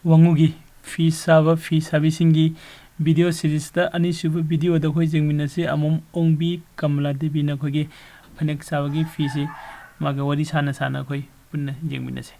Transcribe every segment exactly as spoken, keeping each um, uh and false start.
ꯋꯥꯉꯨꯒꯤ ꯐꯤ ꯁꯥꯕ, ꯐꯤ ꯁꯥꯕꯤꯁꯤꯡꯒꯤ video seriesꯇ ꯑꯅꯤꯁꯨꯕ videoꯗ ꯑꯩꯈꯣꯏ ꯌꯦꯡꯃꯤꯟꯅꯁꯤ꯫ ꯑꯃꯣꯝ ꯑꯣꯡꯕꯤ ꯀꯃꯂꯥ ꯗꯦꯕꯤꯅ ꯑꯩꯈꯣꯏꯒꯤ ꯐꯅꯦꯛ ꯁꯥꯕꯒꯤ ꯐꯤꯁꯤ ꯃꯥꯒ ꯋꯥꯔꯤ ꯁꯥꯅ ꯁꯥꯅ ꯑꯩꯈꯣꯏ ꯄꯨꯟꯅ ꯌꯦꯡꯃꯤꯟꯅꯁꯤ꯫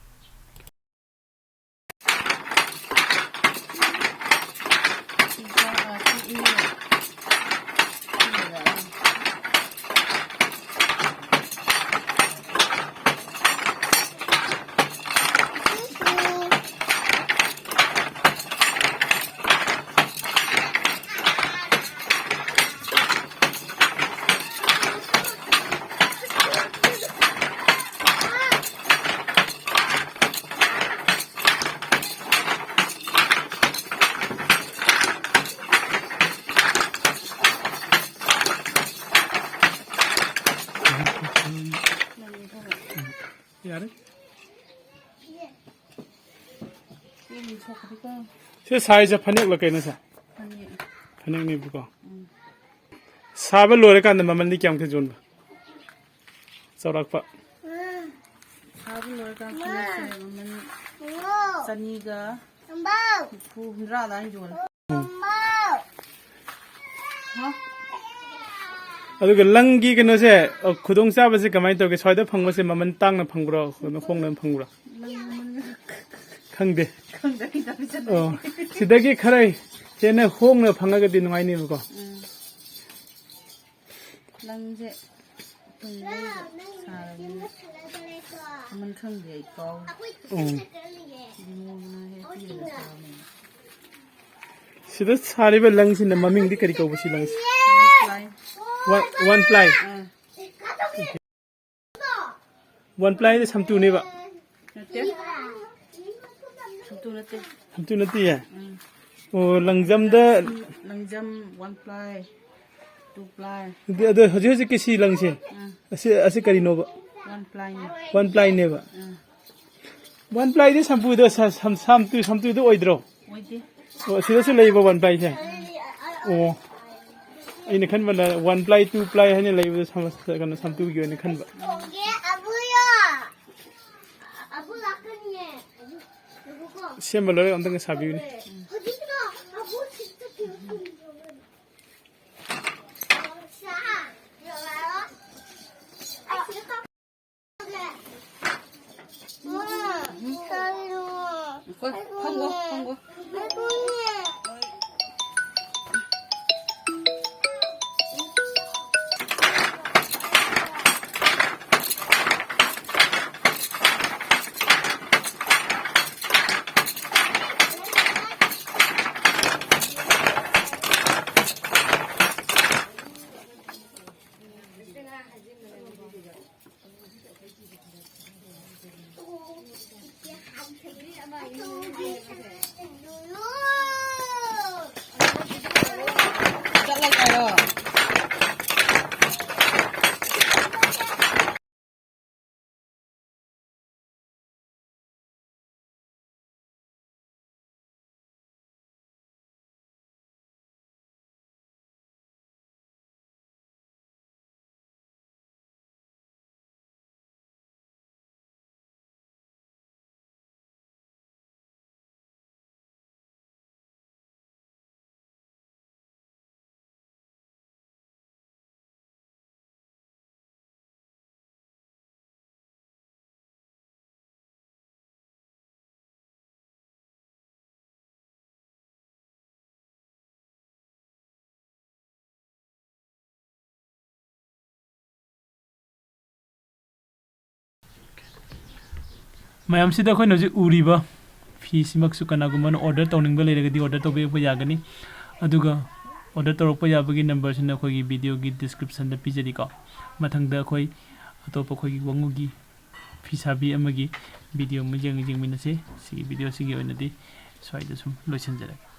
ꯌꯥꯔꯦ꯫ ꯁꯤ ꯁꯥꯏꯁꯦ ꯐꯅꯦꯛꯂ ꯀꯩꯅꯣ ꯁꯦ? ꯐꯅꯦꯛ꯫ ꯐꯅꯦꯛꯅꯦꯕꯀꯣ꯫ ꯎꯝ꯫ ꯁꯥꯕ ꯂꯣꯏꯔꯀꯥꯟꯗ ꯃꯃꯜꯗꯤ ꯀꯌꯥꯃꯨꯛꯀ ꯌꯣꯟꯕ? ꯆꯥꯎꯔꯥꯛꯄ꯫ ꯁꯥꯕ ꯂꯣꯏꯔꯀꯥꯟꯗ ꯐꯅꯦꯛꯁꯦ ꯃꯃꯜ ꯆꯅꯤꯒ ꯍꯨꯝꯐꯨ, ꯍꯨꯝꯗ꯭ꯔꯥ ꯑꯗꯨꯃꯥꯏꯅ ꯌꯣꯜꯂꯦ꯫ ꯎꯝ꯫ ꯍꯥ? ꯑꯗꯨꯒ ꯂꯪꯒꯤ ꯀꯩꯅꯣꯁꯦ, ꯑ, ꯈꯨꯗꯣꯡꯆꯥꯕꯁꯦ ꯀꯃꯥꯏꯅ ꯇꯧꯒꯦ? ꯁ꯭ꯋꯥꯏꯗ ꯐꯪꯕꯁꯦ ꯃꯃꯜ ꯇꯥꯡꯅ ꯐꯪꯕ꯭ꯔꯣ, ꯍꯣꯡꯅ ꯐꯪꯕ꯭ꯔꯣ? ꯂꯪ ꯃꯃꯜ ꯈꯪꯗꯦ꯫ ꯈꯪꯗꯦ, ꯑꯩ ꯇꯥꯕ ꯆꯠꯇꯦ꯫ ꯑꯣ, ꯁꯤꯗꯒꯤ ꯈꯔ ꯍꯦꯟꯅ ꯍꯣꯡꯅ ꯐꯪꯉꯒꯗꯤ ꯅꯨꯡꯉꯥꯏꯅꯦꯕꯀꯣ꯫ ꯎꯝ꯫ ꯂꯪꯁꯦ ꯑꯩꯈꯣꯏꯅ ꯂꯩꯔꯒ ꯁꯥꯔꯕꯅꯤꯅ ꯃꯃꯜ ꯈꯪꯗꯦ ꯑꯩ, ꯀꯥꯎꯔꯦ꯫ ꯎꯝ꯫ ꯏꯃꯣꯝꯅ ꯍꯦꯛ ꯄꯤꯔꯒ ꯁꯥꯕꯅꯦ꯫ ꯁꯤꯗ ꯁꯥꯔꯤꯕ ꯂꯪꯁꯤꯅ ꯃꯃꯤꯡꯗꯤ ꯀꯔꯤ ꯀꯧꯕ, ꯁꯤ ꯂꯪꯁꯤ? One ply꯫ One, one ply꯫ ꯑꯥ꯫ One ply ꯗꯤ ꯁꯝꯇꯨꯅꯦꯕ? ꯅꯠꯇꯦ꯫ ꯁꯝꯇꯨ ꯅꯠꯇꯦ꯫ ꯁꯝꯇꯨ ꯅꯠꯇꯤꯌꯦ? ꯎꯝ꯫ ꯑꯣ, ꯂꯪꯖꯝꯗ ꯂꯪꯖꯝ one ply, two ply꯫ ꯑꯗꯨ, ꯑꯗꯨ ꯍꯧꯖꯤꯛ ꯍꯧꯖꯤꯛꯀꯤ ꯁꯤ ꯂꯪꯁꯦ? ꯎꯝ꯫ ꯑꯁꯤ, ꯑꯁꯤ ꯀꯔꯤꯅꯣꯕ? One ply ꯅꯦ꯫ One ply ꯅꯦꯕ? ꯎꯝ꯫ One ply ꯗꯤ ꯁꯝꯄꯨꯗ ꯁ-, ꯁꯝ-, ꯁꯝꯇꯨ, ꯁꯝꯇꯨꯗ ꯑꯣꯏꯗ꯭ꯔꯣ? ꯑꯣꯏꯗꯦ꯫ ꯑꯣ, ꯁꯤꯗꯁꯨ ꯂꯩꯕ one ply ꯁꯦ? ꯑꯣ꯫ ꯑꯩꯅ ꯈꯟꯕꯅ one ply, two ply ꯍꯥꯏꯅ ꯂꯩꯕꯗ ꯁꯝ-, ꯀꯩꯅꯣ, ꯁꯝꯇꯨꯒꯤ ꯑꯣꯏꯅ ꯈꯟꯕ꯫ ꯊꯣꯡꯒꯦ, ꯑꯕꯨꯌꯣ꯫ ꯑꯕꯨ ꯂꯥꯛꯀꯅꯤꯌꯦ꯫ ꯁꯦꯝꯕ ꯂꯣꯏꯔꯒ ꯑꯝꯇꯪꯒ ꯁꯥꯕꯤꯌꯨꯅꯦ꯫ ꯐꯝꯒꯣ, ꯐꯝꯒꯣ꯫ ꯃꯌꯥꯝꯁꯤꯗ ꯑꯩꯈꯣꯏꯅ ꯍꯧꯖꯤꯛ ꯎꯔꯤꯕ ꯐꯤꯁꯤꯃꯛꯁꯨ ꯀꯅꯥꯒꯨꯝꯕꯅ order ꯇꯧꯅꯤꯡꯕ ꯂꯩꯔꯒꯗꯤ order ꯇꯧꯕꯤꯔꯛꯄ ꯌꯥꯒꯅꯤ꯫ ꯑꯗꯨꯒ order ꯇꯧꯔꯛꯄ ꯌꯥꯕꯒꯤ numberꯁꯤꯅ ꯑꯩꯈꯣꯏꯒꯤ videoꯒꯤ descriptionꯗ ꯄꯤꯖꯔꯤꯀꯣ꯫ ꯃꯊꯪꯗ ꯑꯩꯈꯣꯏ ꯑꯇꯣꯞꯄ ꯑꯩꯈꯣꯏꯒꯤ ꯋꯥꯉꯨꯒꯤ ꯐꯤꯁꯥꯕꯤ ꯑꯃꯒꯤ video ꯑꯃ ꯌꯦꯡ-, ꯌꯦꯡꯃꯤꯟꯅꯁꯤ꯫ ꯁꯤꯒꯤ videoꯁꯤꯒꯤ ꯑꯣꯏꯅꯗꯤ ꯁ꯭ꯋꯥꯏꯗ ꯁꯨꯝ ꯂꯣꯏꯁꯤꯟꯖꯔꯒꯦ꯫